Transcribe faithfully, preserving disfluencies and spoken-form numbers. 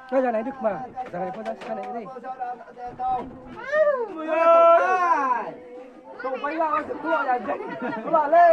Kau janai dukma, janai pho jas kanai re. Tong pai la, o se kula ya, kula le.